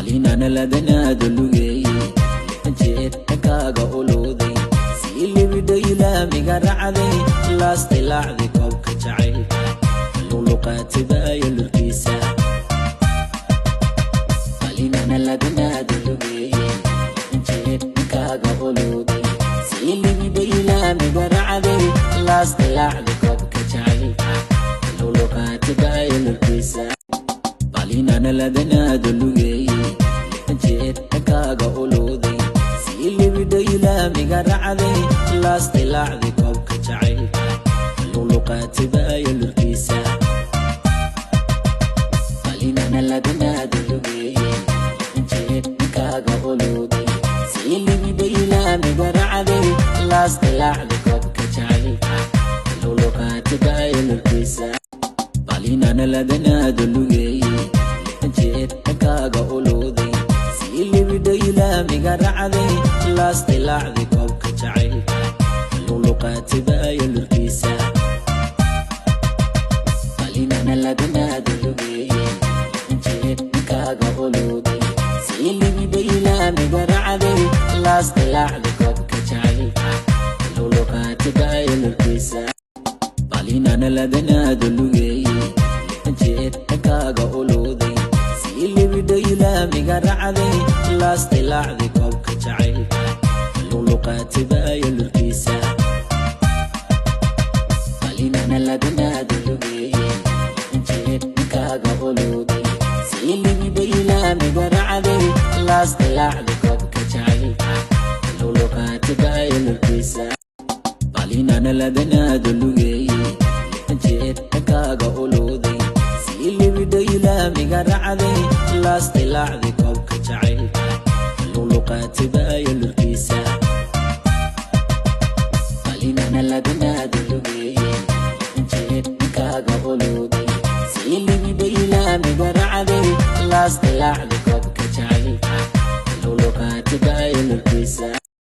Balinana ladanaado lugeeyey, jeer dhankaaga olooday, sii libidhay laamiga racday, laasdilaacday koobka jacaylka, luqluqaatibaayo lurkiisa. Balinana ladanaado lugeeyey, jeer dhankaaga olooday, sii libidhay laamiga racday, laasdilaacday koobka jacaylka, luqluqaatibaayo lurkiisa. Balinana ladanaado lugeeyey, jeer dhankaaga olooday, sii libidhay laamiga racday, laasdilaacday koobka jacaylka, luqluqaatibaayo lurkiisa. Balinana ladanaado lugeeyey, jeer dhankaaga olooday, sii libidhay laamiga racday, laasdilaacday koobka jacaylka, luqluqaatibaayo lurkiisa. Balinana ladanaado lugeeyey, jeer dhankaaga olooday, sii libidhay laamiga racday, laasdilaacday koobka jacaylka, luqluqaatibaayo lurkiisa. Balinana ladanaado lugeeyey, jeer dhankaaga olooday, sii libidhay laamiga racday, laasdilaacday koobka jacaylka, luqluqaatibaayo lurkiisa. Balinana ladanaado lugeeyey, jeer dhankaaga olooday, sii libidhay laamiga racday, laasdilaacday koobka jacaylka, luqluqaatibaayo lurkiisa. Balinana ladanaado lugeeyey, jeer dhankaaga olooday, sii libidhay laamiga racday, laasdilaacday koobka jacaylka, luqluqaatibaayo lurkiisa. Balinana ladanaado lugeeyey, jeer dhankaaga olooday, sii libidhay laamiga racday, laasdilaacday koobka jacaylka, luqluqaatibaayo lurkiisa. Balinana ladanaado lugeeyey, jeer dhankaaga olooday, sii libidhay laamiga racday, laasdilaacday